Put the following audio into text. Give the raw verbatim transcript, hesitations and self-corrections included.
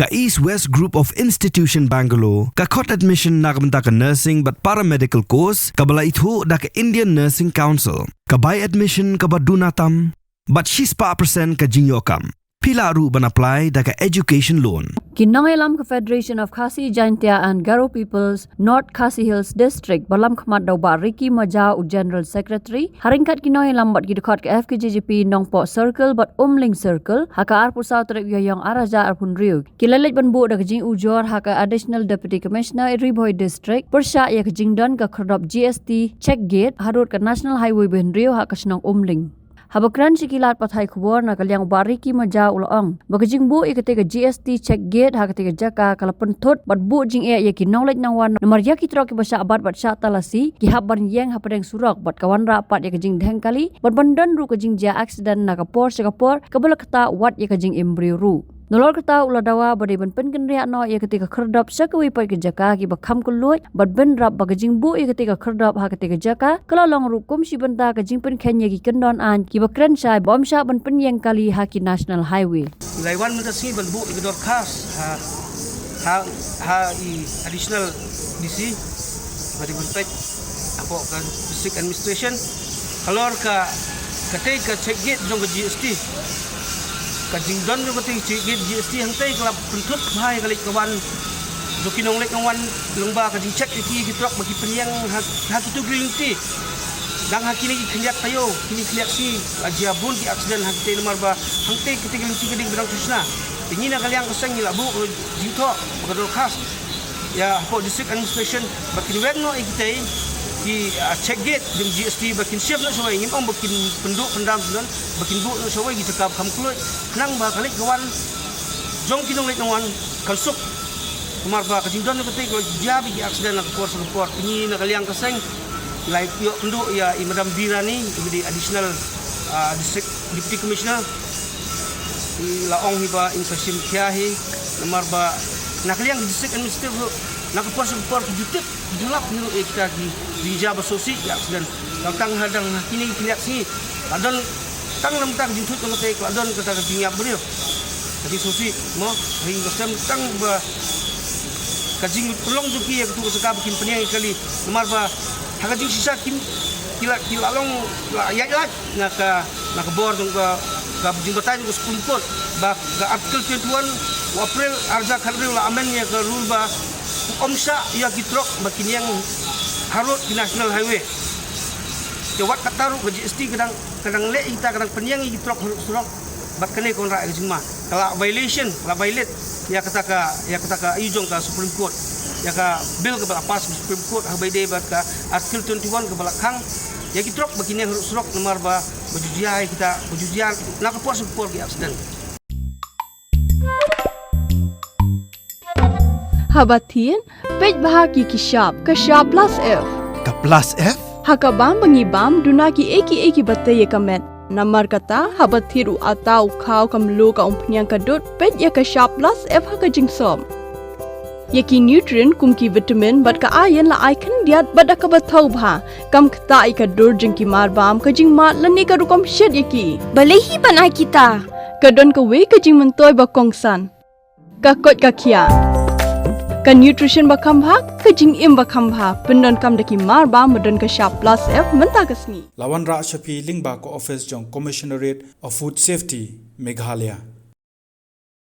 Ka East West Group of Institution Bangalore ka khot admission na ka bynta ka nursing bad paramedical course kaba la ithuh da ka Indian Nursing Council. Ka bai admission kaba duna tam bad shispah percent ka jingïoh kam. Phi lah ruh ban apply da ka education loan. Ki nongïalam ka Federation of Khasi Jaintia and Garo Peoples North Khasi Hills District, ba lam khmat da u Bah Ricky Maja, u General Secretary, ha ryngkat ki nongïalam bad ki dkhot ka F K J G P Nongpoh Circle bad Umling Circle, ha ka arphew saw tarik u Ïaïong arhajar arphew hynriew, ki la leit ban buh da ka jingujor ha ka Additional Deputy Commissioner Ri Bhoi District pyrshah ïa ka jingdon ka khyrdop G S T check gate harud ka National Highway ba hynriew ha ka shnong Umling. Haba kren sha ki lad pathai khubor, na ka liang u Bah Ricky Maja u la ong ba ka jingbuh ïa katei ka G S T check gate ha katei ka jaka ka la pynthut bad buh jingeh ïa ki nongleit nongwan, namar ïa ki trok kiba shah bat bad shah talasi ki hap ban ïeng hapdeng surok bad ka wanrah pat ïa ka jingdheng kali bad ban don ruh ka jingjia accident na ka por sha ka por, kaba la ktah wat ïa ka jingim briew ruh. Nalor kata u la dawa ba dei ban pynkynriah noh ïa katei ka khyrdop sha kawei pat ka jaka kiba kham kylluid bad bynrap ba ka jingbuh ïa katei ka khyrdop ha katei ka jaka ka la long ruh kum shi bynta ka jingpynkheiñ ïa ki kyndon aiñ kiba kren shai ba ym shah ban pynïeng kali ha ki National Highway. Lai wan mynta sngi ban buh ïa ka dorkhas ha, ha, ha i Additional D C ba dei ban peit hapoh ka District Administration halor ka, katei ka check gate jong ka G S T. Ka jingdon jong katei ka check gate G S T hangtei ka la pynthut bha ïa ka leit ka wan jong ki nongleit nongwan lyngba ka jingcheck ïa ki, ki trok ba ki pynïeng ha, ha kitu ki lynti. Dang ha kine ki khyndiat taïew, kine ki khyndiat sngi la jia bun ki accident ha kitei namar ba hangtei kitei ki lynti ka dei ba dang shu shna. Te ngi na ka liang ka seng ngi la buh jingthoh bad ka dorkhas ïa hapoh District Administration ba kin weng noh ïa kitei ki, ah, check gate jong G S T ba kin shift noh shawei, ngim ong ba kin pynduh pyndam shuh, ba kin buh noh shawei ki jaka ba kham kylluid khnang ba ka leit ka wan jong ki nongleit nongwan kan suk. Namar ba ka jingdon katei ka la jia bha ki accident na ka por sha ka por. Te ngi na ka liang ka seng la ïoh kynduh ïa i Madam Birani iba dei Additional, ah, District Deputy Commissioner. I la ong hi ba in sa shim khia hi namar ba na ka liang District Administrative ruh na ka por sha ka por ki ju tip, ki ju lap hi ruh ïa kita ki jingjia ba sngewsih ki accident. Tang tang hadang ha kine ki khyndiat sngi la don tang namar ka jingthut namar ka la don kata ka jingïap briew, ka jingsngewsih mo, ka jingsngewsih tang ba ka jingpynlong jong ki ïa katu ka jaka ba kin pynïeng ïa kali namar ba ha ka jingshisha kin, ki la, ki la long, la ïaid lait na ka, na ka bor jong ka, ka jingbatai jong ka Supreme Court ba ka Article twenty-one u April arhajar khathynriew la amend ïa ka rule ba ym shah ïa ki trok ba kin ïeng harud ki National Highway. Te wat kata ruh ka G S T ka dang, ka dang leh ïa kita, ka dang pynïeng ïa ki trok harud surok bad kane ka wanrah ïa ka jingma. Ka la violation, ka la violate ïa kata ka, ïa kata ka aïu jong ka Supreme Court, ïa ka bill kaba la pass ka Supreme Court ha kaba ïadei bad ka Article twenty-one kaba la khang ïa ki trok ba kin ïeng harud surok namar ba, ba ju jia ïa kita, ba ju jia na ka por sha ka por ki accident. Haba thied, peit bha ki, ki shap, ka shap plus F. Ka plus F? Ha ka bam ba ngi bam, duna kiei kiei kiba tei ïa ka met. Namar kata, haba thied u atta, u khaw, ka mluh, ka umphniang, ka dud, peit ïa ka shap plus F ha ka jingsop. Ïa ki nutrient kum ki vitamin bad ka iron la ai khyndiat bad da kaba thaw bha. Kam ktah ïa ka dur jong ki marbam, ka jingmad lane ka rukom shet ïa ki. Balei hi ban ai kita? Ka don kawei ka jingmyntoi ba kongsan. Ka koit ka khiah. Ka nutrition ba kham bha, ka jingim ba kham bha. Pyndonkam da ki marbam ba don ka shap plus F mynta ka sngi. La wanrah sha phi lyngba ka office jong Commissionerate of Food Safety, Meghalaya.